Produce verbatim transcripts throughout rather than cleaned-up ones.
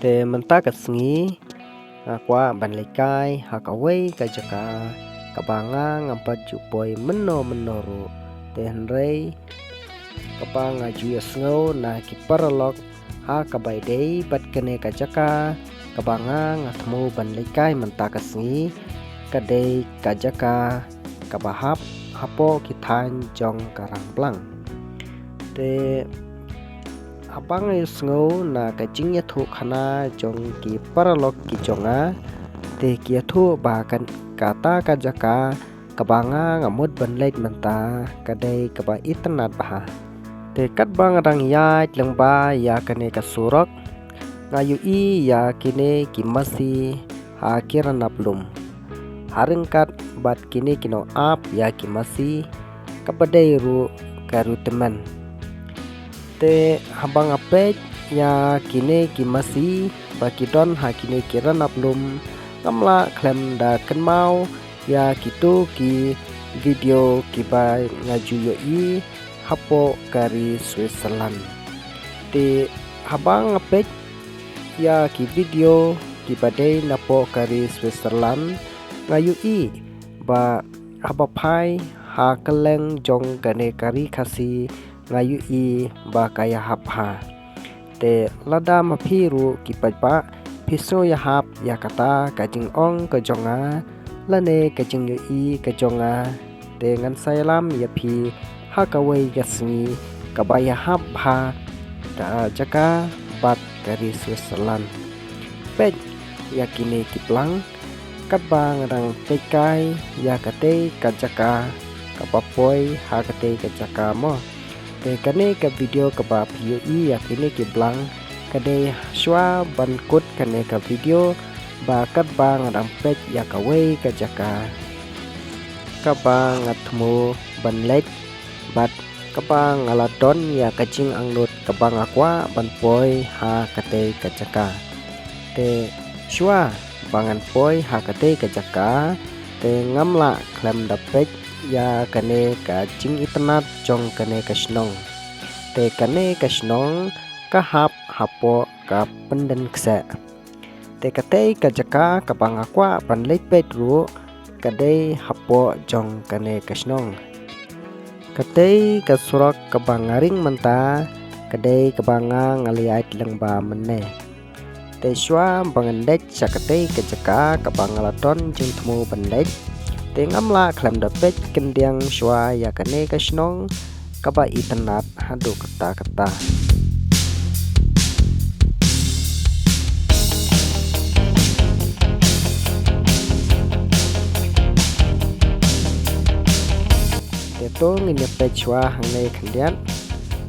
Te mynta ka sngi nga kwah ban leit kai ha kawei ka jaka kaba nga ngam pat ju poi mynno mynno ruh. Te hynrei kaba nga ju ïohsngew na ki paralok ha kaba ïadei bad kane ka jaka kaba nga nga thmu ban leit kai mynta ka sngi, ka dei ka jaka kaba hap hapoh ki thaiñ jong ka Rangblang. Te haba nga ïohsngew na ka jingïathuhkhana jong ki paralok ki jong nga, te ki ïathuh ba kan, kata ka jaka kaba nga nga mut ban leit mynta ka dei kaba itynnad bha. Te katba nga dang ïaid lyngba ïa kane ka surok, nga ïohi ïa kine ki masi ha ki rnap lum. Ha ryngkat bad kine ki nongap ïa ki masi, kaba dei ruh ka riew tymmen. Te haba nga peit ïa kine ki masi ba ki don ha kine ki rnap lum, ngam lah khlem da kynmaw ïa kito ki video kiba nga ju ïohi hapoh ka ri Switzerland. Te haba nga peit ïa ki video kiba dei napoh ka ri Switzerland, nga ïohi ba haba phai ha kylleng jong kane ka ri Khasi, nga ïohi ba ka ïahap bha. Te lada ma phi ruh ki paidbah phi sngew ïahap ïa kata ka jingong ka jong nga lane ka jingïohi ka jong nga, te ngan sa ïalam ïa phi ha kawei ka sngi kaba ïahap bha ka jaka bad ka ri Switzerland. Peit ïa kine ki blang, katba nga dang peit kai ïa katei ka jaka kaba poi ha katei ka jaka mo. Te kane ka video kaba phi ïohi ïa kine ki blang, ka dei shuwa ban kut kane ka video ba katba nga dang peit ïa kawei ka jaka kaba nga thmu ban leit bad kaba nga la don ïa ka jingangnud kaba nga kwah ban poi ha katei ka jaka. Te shuwa ba ngan poi ha katei ka jaka, te ngam lah khlem da peit ïa kane ka jingitynnad jong kane ka shnong. Te kane ka shnong ka hap hapoh ka pyndem kseh. Te katei ka jaka kaba nga kwah ban leit peit ruh ka dei hapoh jong kane ka shnong. Katei ka surok kaba nga ring mynta ka dei kaba nga nga la ïaid lyngba mynne. Te shuwa ba ngan leit sha katei ka jaka kaba nga la don jingthmu ban leit, te ngam lah khlem da peit khyndiat shuwa ïa kane ka shnong kaba itynnad haduh katta katta. Te to ngin ïa peit shuwa hangne khyndiat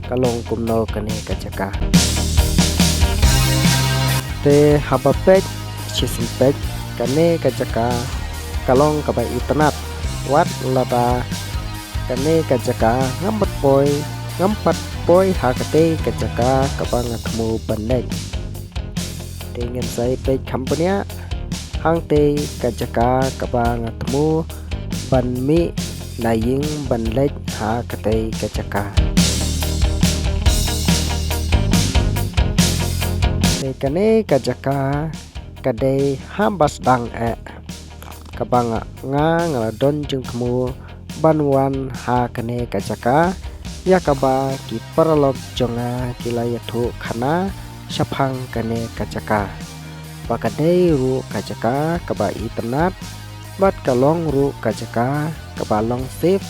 ka long kumno kane ka jaka. Te haba peit shisien peit kane ka jaka ka long kaba itynnad, wat lada kane ka jaka ngam pat poi, ngam pat poi ha katei ka jaka kaba nga thmu ban leit. Te ngin sa ïa peit kham bniah hangtei ka jaka kaba nga thmu ban mih na ïing ban leit ha katei ka jaka. Te kane ka jaka ka dei ha ba sdang eh kaba nga, nga, nga la don jingthmu ban wan ha kane ka jaka, ïa kaba ki paralok jong nga ki la ïathuhkhana shaphang kane ka jaka. Ba ka dei ruh ka jaka kaba itynnad, bad ka long ruh ka jaka kaba long safe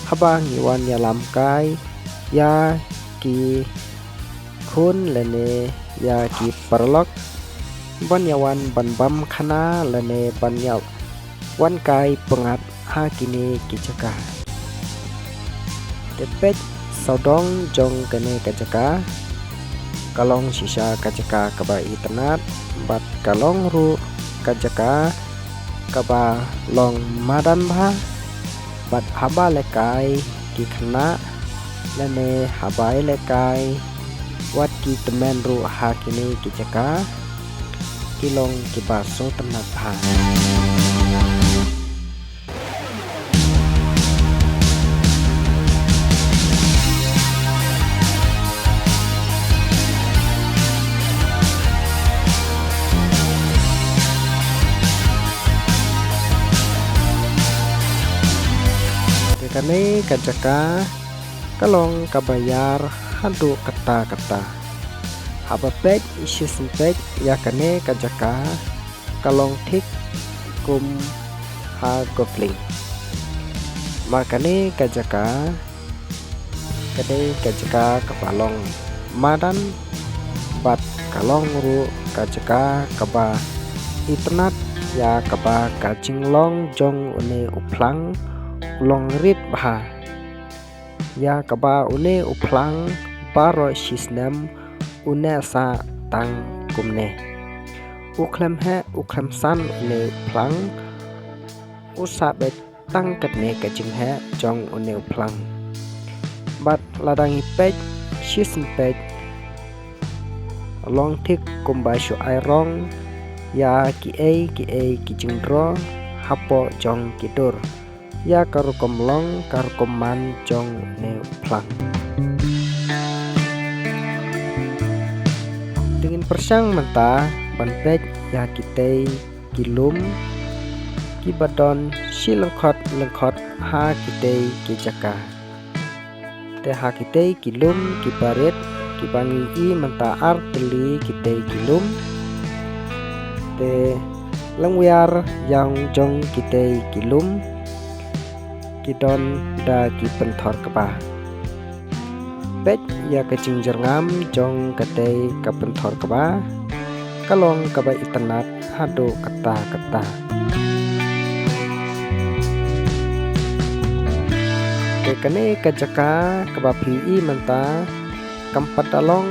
haba ngi wan ïalam kai ïa ki khun lane ïa ki paralok ban ïa wan ban bam khana lane ban ïa wan kai pyngngad ha kine ki jaka. Te peit sawdong jong kane ka jaka ka long shisha ka jaka kaba itynnad bad ka long ruh ka jaka kaba long madan bha, bad haba lehkai ki khynnah lane haba ïalehkai wat ki tymmen ruh ha kine ki jaka ki long kiba sngewtynnat bha. Kane ka jaka ka long kaba ïar haduh katta katta. Haba peit shisien peit ïa kane ka jaka ka long thik kum ha Gopling. Mar kane ka jaka ka dei ka jaka kaba long madan bad ka long ruh ka jaka kaba itynnad ïa kaba ka jinglong jong une u phlang u long rit bha. Ïa kaba une u phlang baroh shi snem une u sah tang kumne. U khlem heh u khlem san une u phlang u sah beit tang katne ka jingheh jong une u phlang. Bad lada ngi peit shisien peit long thik kumba shu ai rong ïa kiei kiei ki jingdro hapoh jong ki dur ïa ka rukom long ka rukom man jong une u phlang. Te ngin pyrshang mynta ban peit ïa kitei ki lum kiba don shi lyngkhot lyngkhot ha kitei ki jaka. Te ha kitei ki lum kiba rit kiba ngi i mynta ar tylli kitei ki lum. Te lyngwiar ïa jong kitei ki lum ki don da ki pynthor kba. Peit ïa ka jingjyrngam jong katei ka pynthor kba ka long kaba itynnad haduh katta katta. Te kane ka jaka kaba phi i mynta kam pat da long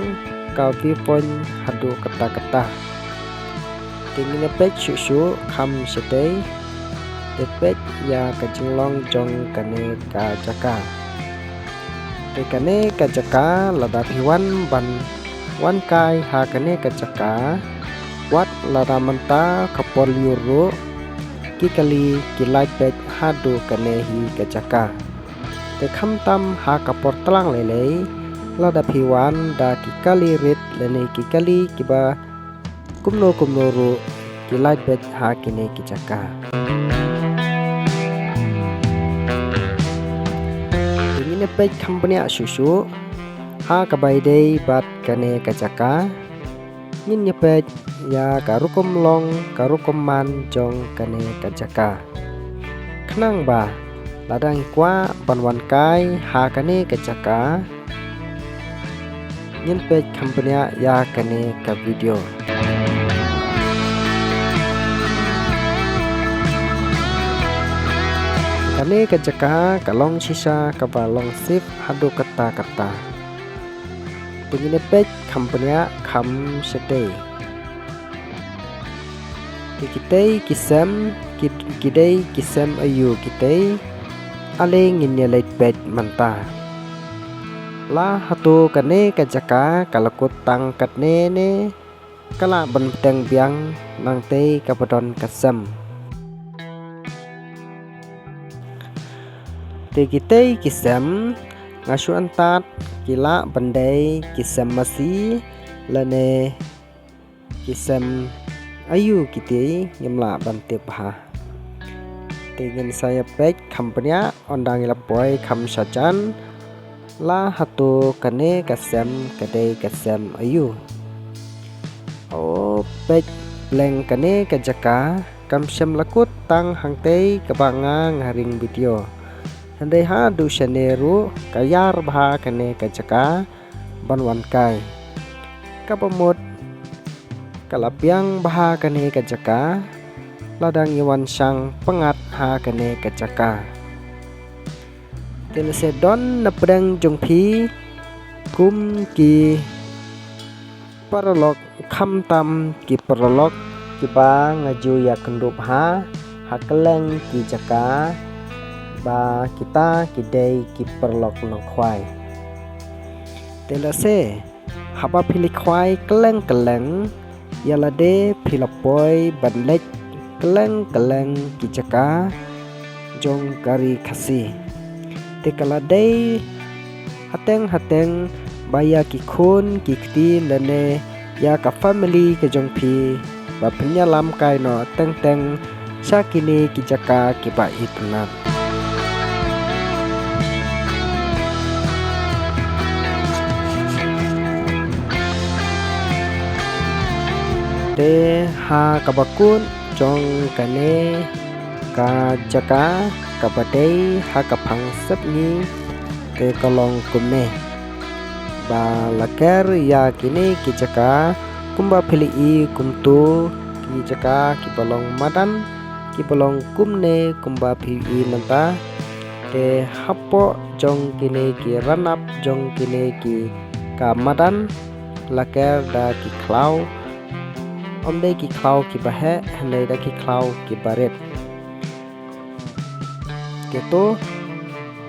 ka viewpoint haduh katta katta. Te ngin ïa peit shuh shuh kham shatei te peit ïa ka jinglong jong kane ka jaka. Te kane ka jaka lada phi wan ban wan kai ha kane ka jaka wat lada mynta ka por lyiur ruh ki kali ki lait beit haduh kane hi ka jaka. Te khamtam ha ka por tlang lei lei lada phi wan da ki kali rit lane ki kali kiba kumno kumno ruh ki lait beit ha kine ki jaka. Te ngin ïa peit kham bniah shuh shuh ha kaba ïadei bad kane ka jaka. Ngin ïa peit ïa ka rukom long ka rukom man jong kane ka jaka. Khnang ba lada ngi kwah ban wan kai ha kane ka jaka ngin peit kham bniah ïa kane ka video. Kane ka jaka ka long shisha kaba long sip haduh katta katta. Te ngin ïa peit kham bniah kham shatei. Te kitei ki sem ki, ki dei ki sem aïu kitei. Ale ngin ïa leit peit mynta. La hato kane ka jaka ka la kut tang katne ne ka lah ban bteng biang nangtei kaba don ka sem. Te kitei ki sem nga shu antad ki lah ban dei ki sem masi lane ki sem aïu kitei ngim lah ban tip bha. Te ngin sa ïa peit kham bniah ynda ngi la poi kham shajan. La hato kane ka sem ka dei ka sem aïu. O peit pleng kane ka jaka kam shym la kut tang hangtei kaba nga nga ring video. Hynrei haduh shane ruh ka ïar bha kane ka jaka ban wan kai. Kaba mut ka la biang bha kane ka jaka lada ngi wan shang pyngngad ha kane ka jaka. Te lehse don na pdeng jong phi kum ki paralok khamtam ki paralok kiba nga ju ïa kynduh bha ha kylleng ki jaka ba kita ki dei ki paralok nongkhwai. Te lehse haba phi leit khwai kylleng kylleng ïa lade phi la poi ban leit kylleng kylleng ki jaka jong ka ri Khasi. Te ka la dei hateng hateng ba ïa ki khun ki kti lane ïa ka family ka jong phi ba phin ïalam kai noh teng teng sha kine ki jaka kiba itynnad. Te ha kaba kut jong kane ka jaka kaba dei ha ka phang sepngi, te ka long kumne. Ba la ker ïa kine ki jaka kumba phi la i kumto, ki jaka kiba long madan, kiba long kumne kumba phi i mynta. Te hapoh jong kine ki ranap jong kine ki ka madan la ker da ki khlaw. Ym dei ki khlaw kiba heh, hynrei da ki khlaw kiba rit. Te to,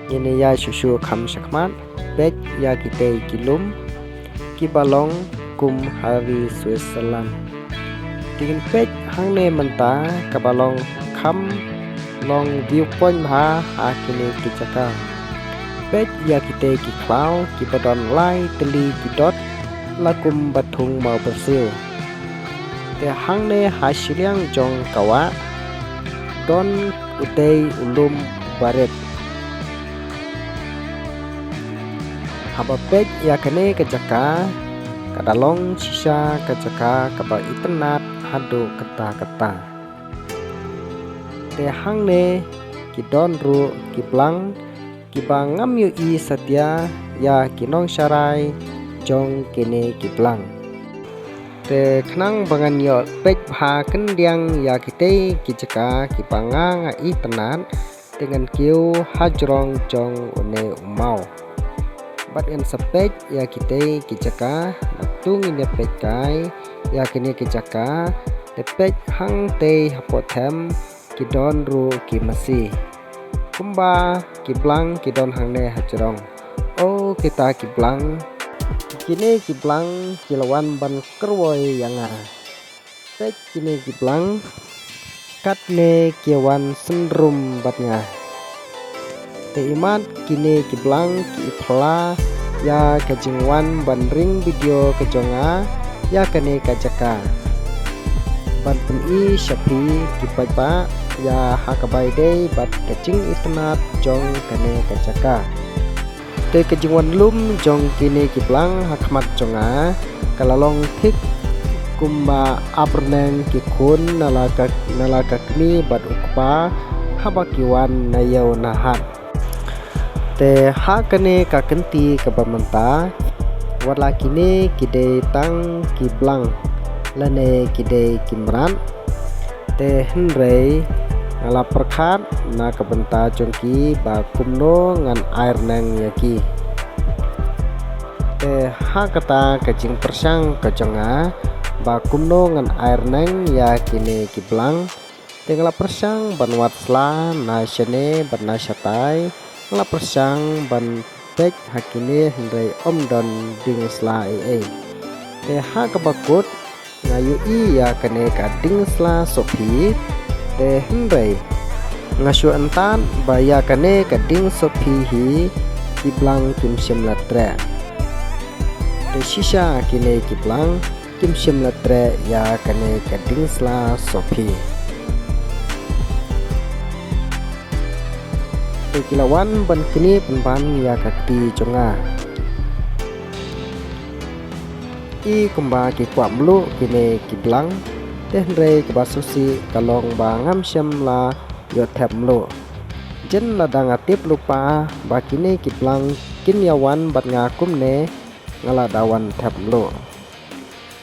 ngin ïa shu shu kham shakhmat, peit ïa kitei ki lum kiba long kum ha ri Switzerland. Te ngin peit hangne mynta kaba long kham long view point bha ha kine ki jaka. Peit ïa kitei ki khlaw kiba don lai tylli ki dot la kumba thung mawbyrsiew. Te hangne ha shiliang jong ka wah don utei u lum barit. Haba peit ïa kane ka jaka, ka da long shisha ka jaka kaba itynnad haduh katta katta. Te hangne ki don ruh ki blang kiba ngam ïohi satia ïa ki nongsharai jong kine ki blang. Te khnang ba ngan ïoh peit bha khyndiat ïa kitei ki jaka kiba nga nga itynnad, te ngan kiew hajrong jong une u maw. Bad ngan sa peit ïa kitei ki jaka, bad to ngin ïa peit kai ïa kine ki jaka, te peit hangtei hapoh them ki don ruh ki masi. Kumba ki blang ki don hangne hajrong. O kita ki blang. Kine ki blang ki la wan ban kyrwoi ïa nga. Peit kine ki blang. Katne ki wan synrum bad nga. Te imat kine ki blang ki i pla ïa ka jingwan ban ring video ka jong nga ïa kane ka jaka. Ban pyni sha phi ki paidbah ïa ha ka bai dei bad ka jingitynnad jong kane ka jaka. Te ka jingwan lum jong kine ki blang ha khmat jong nga ka la long thik kumba ap rneng ki khun na la ka, na la ka kmie bad u kpa haba ki wan na ïew na hat. Te ha kane ka kynti kaba mynta, wat la kine ki dei tang ki blang lane ki dei ki mrad. Te hynrei nga la pyrkhat na ka bynta jong ki ba kumno ngan ai rneng ïa ki. Te ha kata ka jingpyrshang ka jong nga ba kumno ngan ai rneng ïa kine ki blang. Te nga la pyrshang ban wad sla na shane bad na shatai, nga la pyrshang ban peit ha kine hynrei ym don ding sla ei ei. Te ha kaba kut nga ïohi ïa kane ka ding sla sophi, te hynrei nga shu antad ba ïa kane ka ding sophi hi ki blang kim shym la treh. Te shisha kine ki blang kim shym la treh ïa kane ka ding sla sophi. Te ki la wan ban knieh pynban ïa ka kti jong nga. I kumba ki kwah mluh kine ki blang, te hynrei kaba sngewsih ka long ba ngam shym la ïoh thep mluh. Jen lada nga tip lypa ba kine ki blang kin ïa wan bad nga kumne, nga la da wan thep mluh.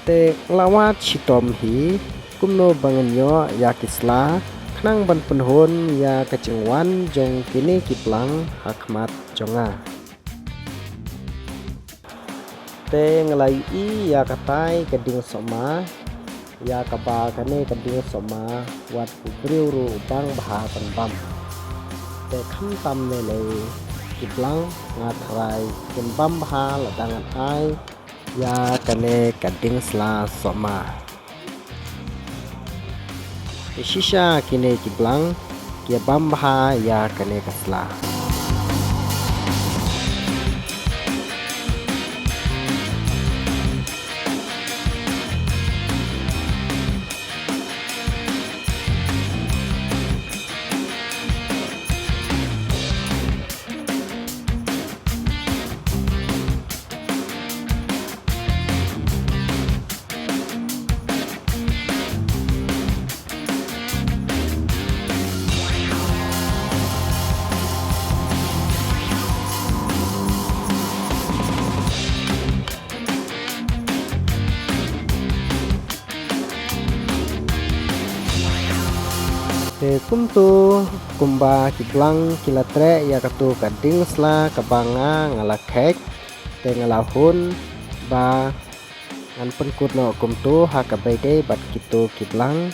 Te nga la wad shitom hi kumno ba ngan ïoh ïa ki sla khnang ban pynhun ïa ka jingwan jong kine ki blang ha khmat jong nga. Te nga la ïohi ïa katai ka ding soma, ïa kaba kane ka ding soma wat u briew ruh u bang bha ban bam. Te khamtam ne lei ki blang nga tharai kin bam bha lada ngan ai ïa kane ka ding sla soma. Te shisha kine ki blang ki bam bha ïa kane ka sla. Te kumto, kumba ki blang ki la treh ïa kato ka dieng sla kaba nga nga la kheit, te nga la hun ba ngan pynkut noh kumto ha kaba ïadei bad kito ki blang.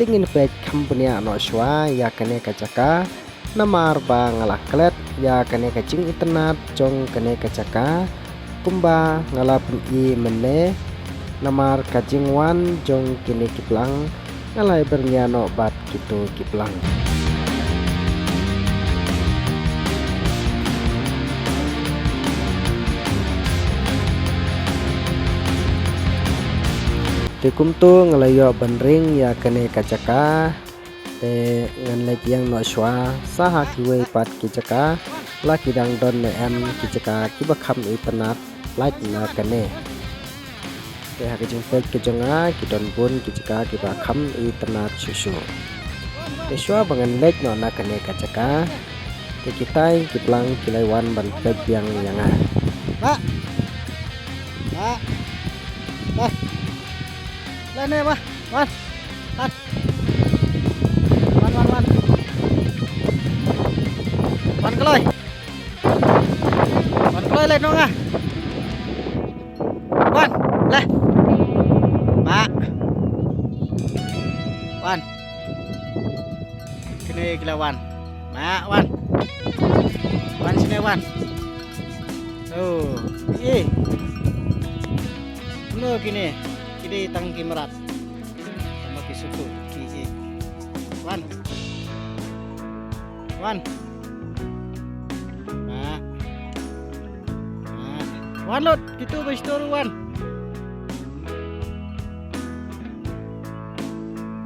Te ngin peit kham bniah noh shuwa ïa kane ka jaka, namar ba nga la klet ïa kane ka jingitynnad jong kane ka jaka, kumba nga la pyni mynne, namar ka jingwan jong kine ki blang nga la ïa byrngia noh bad kito ki blang. Te kumto nga la ïoh ban ring ïa kane ka jaka. Te ngan leit ïeng noh shuwa sa ha kiwei pat ki jaka, la ki dang don ne em ki jaka kiba kham itynnad lait na kane. Te ha ka jingpeit ka jong nga, ki don bun ki jaka kiba kham itynnad shuh shuh. Te shuwa ba ngan leit noh na kane ka jaka, te kitai ki blang ki la wan ban peit biang ïa nga. Ba. Ba. Ba. Lane ba. Wan. Wan. Wan, wan, wan. Wan kloi. Wan kloi leit noh nga. Wan. Leh. Ba. Wan. Kine ki la wan. Ba, wan. Wan shane wan. Oh, eh. Kumno kine? Kine tang ki mrad. Tang ki suku ki, eh. Wan. Wan. Ba. Ba. Wan lut, kito ba stor wan.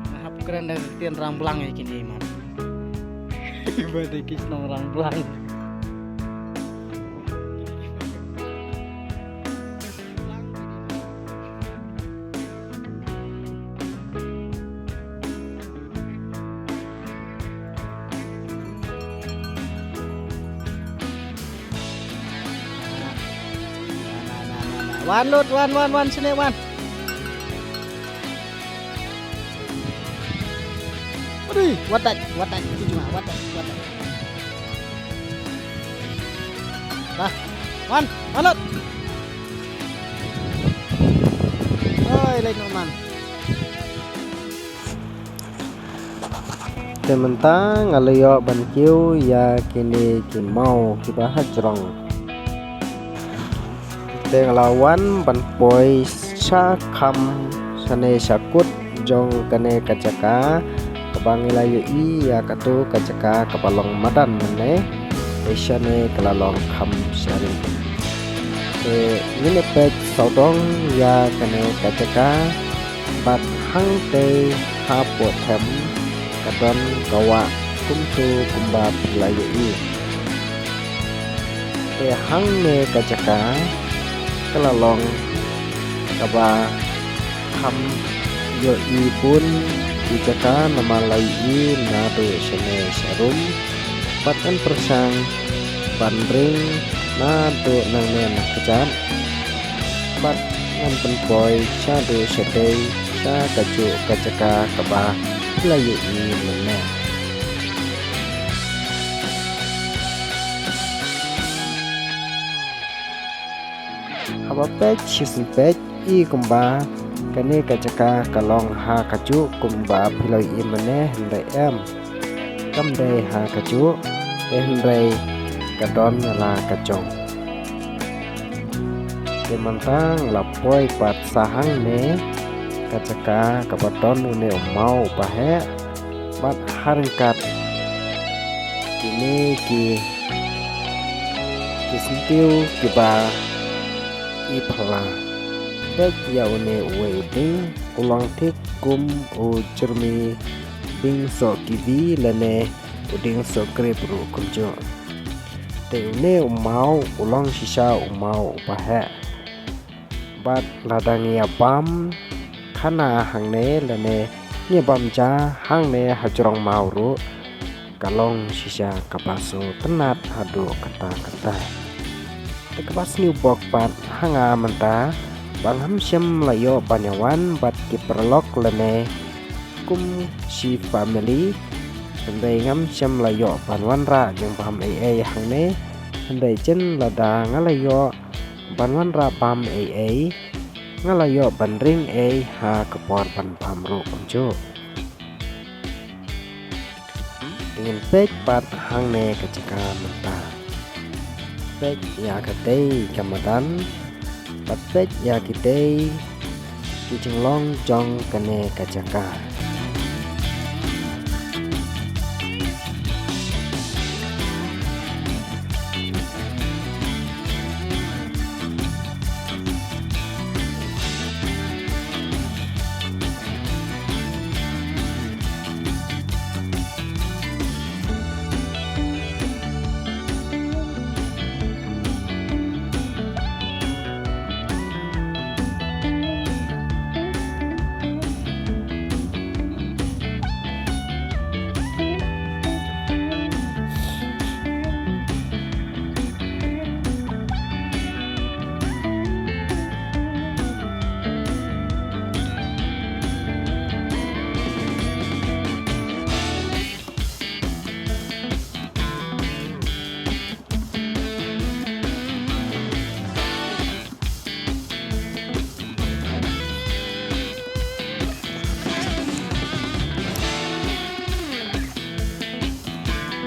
Nga hap kren da ka ktien Rangblang ïa kine man. Ba dei ki shnong Rangblang. Wan lut, wan, wan, wan, shane wan. Aduh, wat dait, wat dait, tu cuma, wat dait, wat dait. Dah, wan, wan lut. Oi, leit noh man. Te mynta nga la ïoh ban kiew ïa kine ki maw kiba hajrong. Te nga la wan ban poi sha kham shane sha kut jong kane ka jaka kaba ngi la ïohi ïa kato ka jaka kaba long madan mynne. Te shane ka la long kham sharing. Te ngin ïa peit sawdong ïa kane ka jaka. Bad hangtei hapoh them ka don ka wah kumto kumba phi la ïohi. Te hangne ka jaka ka la long kaba kham ïohi bun ki jaka namar la ïohi naduh shane sharum. Bad ngan pyrshang ban ring naduh nangne na kjat. Bad ngan pynpoi shaduh shatei sha kajuh ka jaka kaba la ïohi mynne. Haba peit shisien peit i kumba kane ka jaka ka long ha kajuh kumba phi la ïohi mynne, hynrei em. Kam dei ha kajuh, te hynrei ka don la ka jong. Te mynta nga la poi pat sa hangne ka jaka kaba don une u maw uba heh bad ha ryngkat kine ki, ki syntiew kiba i phylla. Peit ïa une uwei u dieng u long thik kum u jyrmi dieng soh kiwi lane u dieng soh grep ruh kumjuh. Te une u maw u long shisha u maw uba heh. Bad lada ngi ïa bam khana hangne lane ngi ïa bam ja hangne hajrong maw ruh ka long shisha kaba sngewtynnat haduh katta katta. Te kaba sniew bok pat ha nga mynta ba ngam shym la ïoh ban ïa wan bad ki paralok lane kum shi family Hynrei ngam shym la ïoh ban wanrah jingbam ei ei hangne. Hynrei jin lada nga la ïoh ban wanrah bam ei ei, nga la ïoh ban ring ei ha ka por ban bam ruh kumjuh. Ngin peit pat hangne ka jaka mynta. Peit ïa katei ka madan. Bad peit ïa kitei ki jinglong jong kane ka jaka.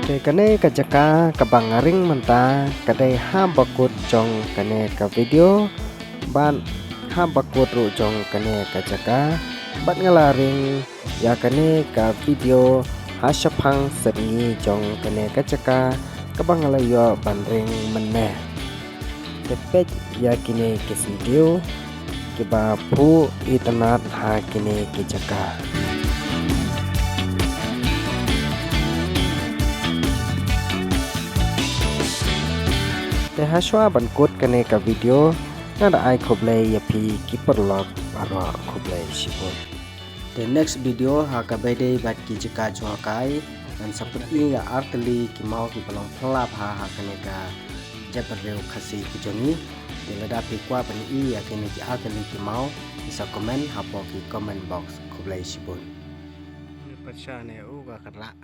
Te kane ka jaka kaba nga ring mynta ka dei ha bakut jong kane ka video bad ha bakut ruh jong kane ka jaka bad nga la ring ïa kane ka video ha shaphang sepngi jong kane ka jaka kaba nga la ïoh ban ring mynne. Te peit ïa kine ki syntiew kiba phuh itynnad ha kine ki jaka. Te hashwa ban kut kane ka video, nga da ai khublei ïa phi ki paralok baroh, khublei shibun. Te next video ha kaba ïadei bad ki jaka jngohkai, ngan sa pyni ïa artylli ki maw kiba long phylla bha ha kane ka jaitbynriew Khasi ka jong ngi. Te lada phi kwah ban i ïa kine ki artylli ki maw, phi sa comment hapoh ki comment box. Khublei shibun. Ni pat sha ne u ka kyrlak.